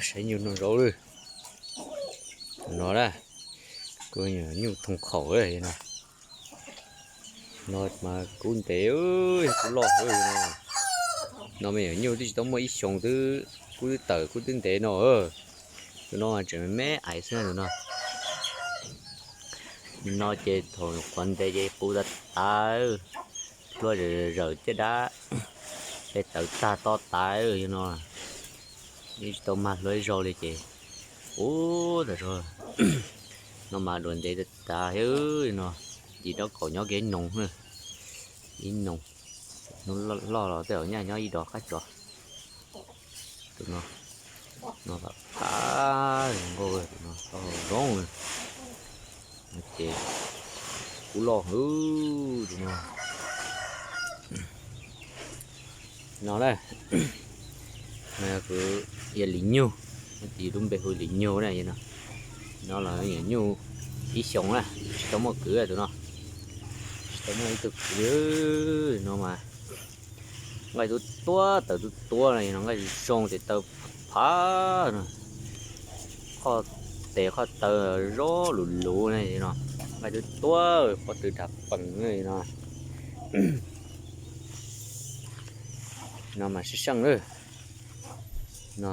Saib nyuj no zaub lawm. No na, kuj nyuam nyuj thooj khaum no. No mas kub ntev, kub loj no. No me nyuam nyuj twb tsis tau muaj ib xyoos twb kub twb tawm kub twb ntev no. Tus no tseem me me aiv xwb tus no. No ces thaum qhuav ntev ces qub tas tas, hlua zawm zawm caj dab, es tawv tag to tas no. Yeej tsis tau mag hlua ib zaug li ces, ub, tas zog. No mas dua ntev tas tas thiab no. Yim dob kaum nyob kiag ib noog, ib noog, hnub loj los tej zaum nyaj nyob ib dos qab tsov. Tus no, no pam pam zoo nkauj, tus no tau zoo. Ces kub loj hwv tus no. No na, no kuv yog lim nyug, tis lub npe hu lim nyug na no. No los nyuam nyuj ib xyoos na, tsis tau muaj kwv tus no, tsis tau muaj ib tug kwv no mas nqaij tub tuab taws tub tuab no, nqaij zoo ces taw phav no, qhov tes qhov taw zoo luv luv no, nqaij tub tuab pob tw dav pees no. No mas seej seej lawm. No,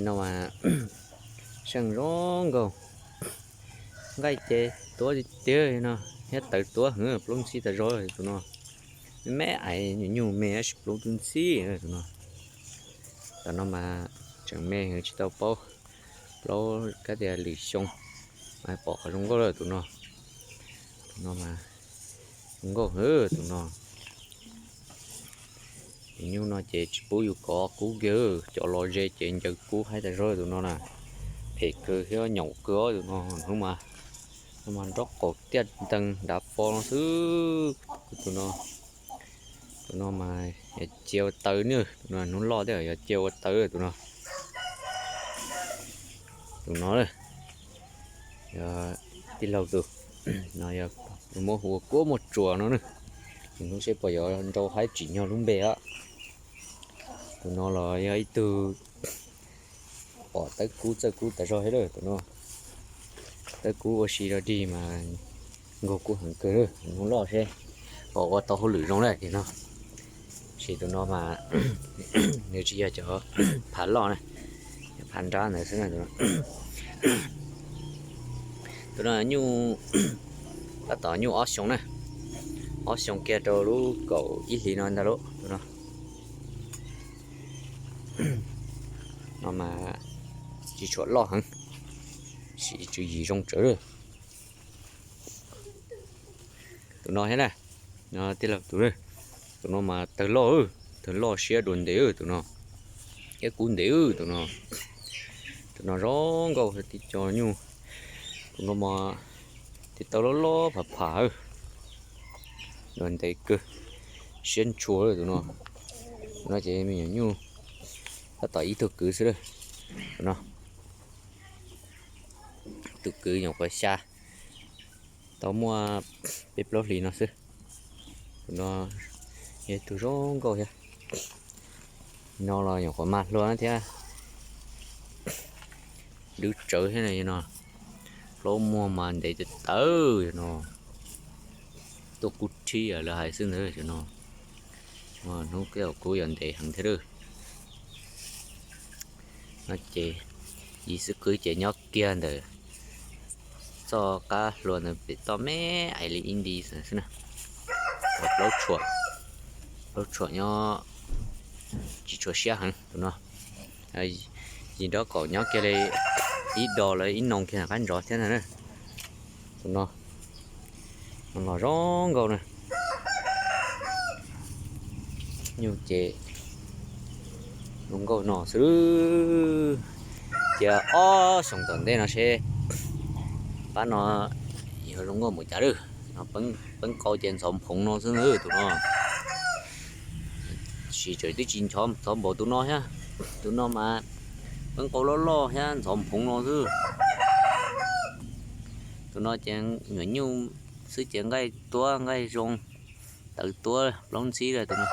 no mas seej zoo nkauj. Nqaij ces tuab tiag tiag no, thiab taws tuab heev, plaub ntxhib tas zog tus no. Me me aiv nyuam nyuj me tab sis plaub tub ntxhib tus no. Tam no mas tseem me heev tsis tau paub plaub kab tias lwm xyoo, mas pom qhov zoo nkauj lawm tus no. Tus no mas zoo nkauj heev tus no. Nyuj no ces tsis pub yus kov kub kiag, cov los ze ces ncaws kub haib tas zog tus no na. Phem kawg thiab nyaum kawg tus no, hnub mas, hnub mas nrob qaum tiaj nteeg dav fo no xwb. Tus no, tus no mas yog cia ua taw ne, tus no hnub loj thiab yog cia ua taw tus no. Tus no, tij laug tus no yog muab hu ua kuab muaj tsuas no ne. Hnub seb puas yuav nrau haib tsim nyog lub npe os. Tus no los yog ib tug pom tawb kub txawj kub tas zog thiab lawm tus no. Tawb kub ua si rau dig mas nkaug kub heev kawg lawm, hnub loj seb pom ua tau hauj lwm zoo na tus no. Tab sis tus no mas nws tsis yog cov phav loj na, phav nrab ntawd xwb na tus no. Tus no nyuj, tab tom nyuj ob xyoos na, ob xyoos kiag rau lub kaum ib hlis no ntag lauj tus no. No mas tsis tshua loj heev, sim tswv yim zoo tsawv lawm. Tus no thiab na, tij laug tus, tus no mas tawg loj, tawg loj siab dua ntev tus no, thiab kub ntev tus no. Tus no zoo nkauj tib co nyuj, tus no mas tes taw loj loj pham pham, dua ntev kawg, siab ntshua tus no. Tus no ces me nyuam nyuj tab tom ib tug kwv xwb lawm. Tus no, tus kwv nyuam qhuav xya, tau muaj peb plaub hlis no xwb. Tus no yog tus zoo nkauj thiab. No los nyuam qhuav mag hlua thiab, dub tsawv thiab no. Plaub muag mas ntev tawv tawv no, tuaj kub rhib lawv hais xwb ntawd no. Hnub kub yog ntev heev thiab lawm. No ces yim xwb kwv ces nyob kiag ntawm txoj qab hlua ntawd pem toj me aiv li ib nti xwb na. Plaub tshuam, plaub tshuam nyob tsis tshua siab heev tus no. Yim nraub qaum nyob kiag li ib dos lawv ib noog kiag qab ntsov thiab na. Tus no, no los zoo nkauj na. Nyuj ces zoo nkauj no xwb. Cia ob xyoos tom ntej no seb pab no yuav zoo nkauj mus cas lawm. Peb nqau ces ntxhov nphoov no xwb tus no. Tab sis tseem twb tsis ntxhov npaum tus no thiab. Tus no mas peb nqau loj loj thiab ntxhov nphoov no xwb. Tus no ces nyuam nyuj xwb ces nqaij tuab nqaij zoo, tawv tuab plaub ntxhib lawm tus no.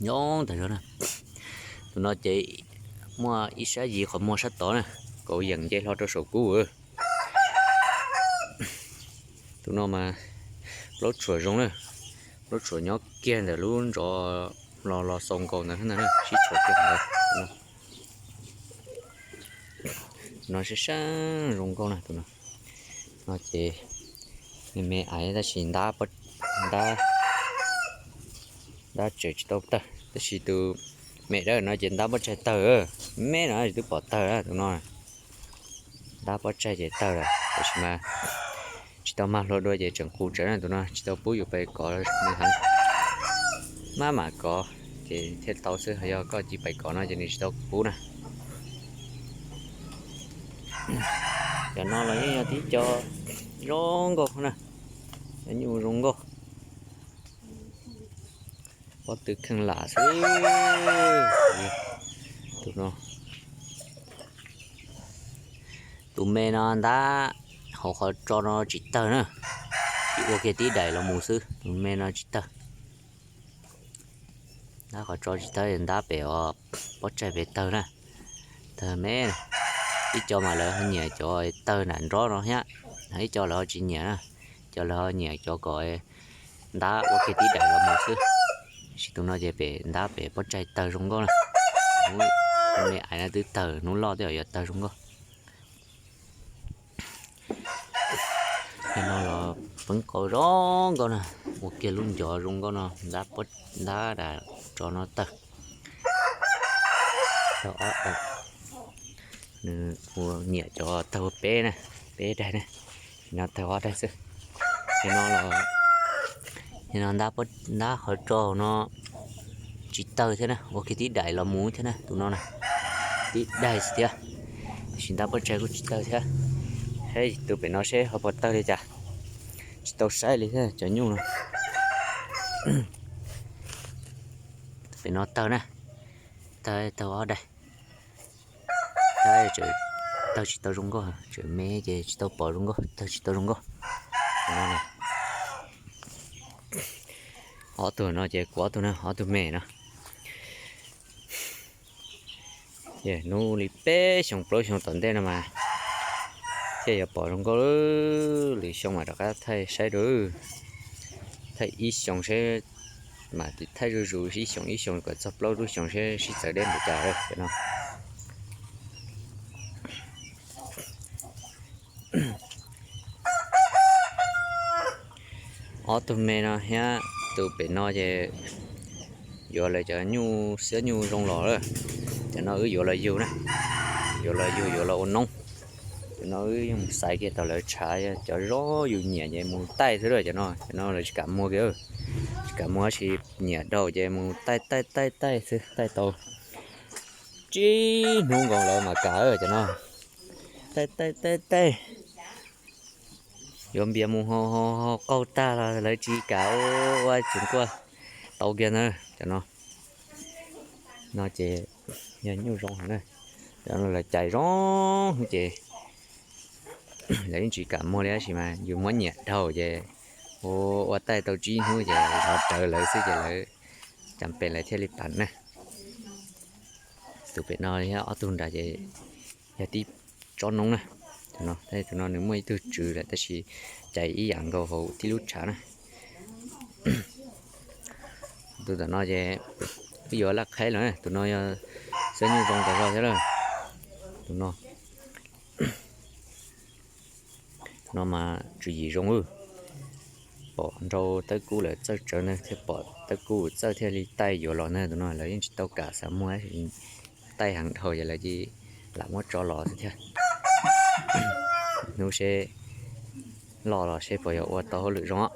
Nyob ntawm no na. Tus no ces muaj ib sab yig qhov muag sab tod na, kauv yeem nce hlo rau saum kub. Tus no mas plaub tshuam zoo na, plaub tshuam nyob kiag ntawm lub ntsov los los xaus nkaus ntawd na, sib tshuam kiag ntawd. Tus no sab sab zoo nkauj na, tus no. No ces me me aiv tab sis ntab, ntab tseem tsis tau tawg, tab sis tus me dawb no ces ntab pob tsaig tawg, me no twb pom tawg na tus no. Ntab pob tsaig ces tawg lawm, tab sis mas tsis tau mag hlua dua ces tseem qus tsawv na tus no, tsis tau pub yus pais kov nws heev. Maj mam kov ces thiaj tau xwb, yog koj cia pais kov no ces nws tsis tau pub na. Cov no los yeej yog tib co zoo nkauj na, cov nyuj zoo nkauj. Pob tw kheej lam xwb. Tus no, tus me no ntab hauv qhov tso no tsis tawg na, tsis ua kiag tib daim los mus xwb, tus me no tsis tawg. Ntab qhov tso tsis tawg, ntab pem os, pob tsaig pem tawg na, tawg me. Ib co mas lawv ho nyiam cov tawg nram nrob no thiab, ib co lawv ho tsis nyiam na, ib co lawv ho nyiam cov kom ntab ua kiag tib daim los mus xwb. Tab sis tus no ces pem ntab pem pob tsaig tawg zoo nkauj na. Hnub me aiv no twb tawg, hnub loj twb yuav tawg zoo nkauj. Cov no los peeb qau zoo nkauj na, ua kiag lub ncov zoo nkauj no, ntab, ntab dam tso no tawg. Nws ua nyiam cov tawg ua peb na, peb daig na, no tawg ob daig xwb. Cov no los, cov no ntab qhov tso no tsis tawg thiab na, ua kiag tib daim los mus thiab na, tus no na, tib daig xwb thiab, tab sis ntab pob tsaig kuj tsis tawg thiab. Saib tus pem no seb ho puas tawg li cas, tsis tau saib li thiab cov nyuj no. Tus pem no tawg na, tawg, tawg ob daig. Tawg tsis tau zoo nkauj, tseem me ces tsis tau pom zoo nkauj, tawg tsis tau zoo nkauj. Ob tug no ces kuv ob tug na, ob tug me no. Ces hnub li peb xyoo plaub xyoo tom ntej no mas thiaj yuav pom zoo nkauj, lwm xyoo mam rov qab thaij saib dua. Thaij ib xyoo seb, mam thaij zuj zus ib xyoo ib xyoo kom txog plaub lub xyoo seb sib txawv deb npaum cas cov no. Ob tug me no thiab tus pem no ces yuav lawv cov nyuj xiab nyuj zoo los lawm. Cov no wb yuav los yug na, yuav los yug yuav los ua noob. Cov no wb yeej mus xaiv kiag tau lawv tshav, cov zoo yus nyiam ces mus taij xwb lawm cov no. Cov no lawv tsis kam muag kiag, tsis kam muag tab sis nyiam dhau ces mus taij taij taij taij xwb, taij tau tsib hnub nkaus lawv mam kam cov no. Taij taij taij taij, yuav npias mus ho qaug tag los lawv tsis kam ua tseem kuaj tau kiag na cov no. No ces yog nyuj zoo heev na, cov no lawv cais zoo ces lawv yeej tsis kam muag li tab sis mas yus muab nyiam dhau ces ua, ua taij tau tsib hnub ces zov rawv lawv xwb ces lawv cas pes lawv thiaj li pam na. Tus pem no thiab ob tug nrad ces yog tib tsob noob na. Tus no, tus no nws muaj ib tug tswv lawm tab sis cais ib yam nkaus hauv tib lub tshav na. Tus tom no ces wb yuav laj qhaib lawm, tus no yog xab nyuj zoo tas zog thiab lawm. Tus no, tus no mas tswv yim zoo, pom nrau tawb kub lawm txawj tsawv ntag thiaj pom tawb kub txawj thiaj li taij yuav los ntag. Tus no lawv yeej tsis tau kam xav muag, taij heev dhau ces lawv cia li lam muab tso los xwb thiab. Hnub seb loj los seb puas yuav ua tau hauj lwm zoo os.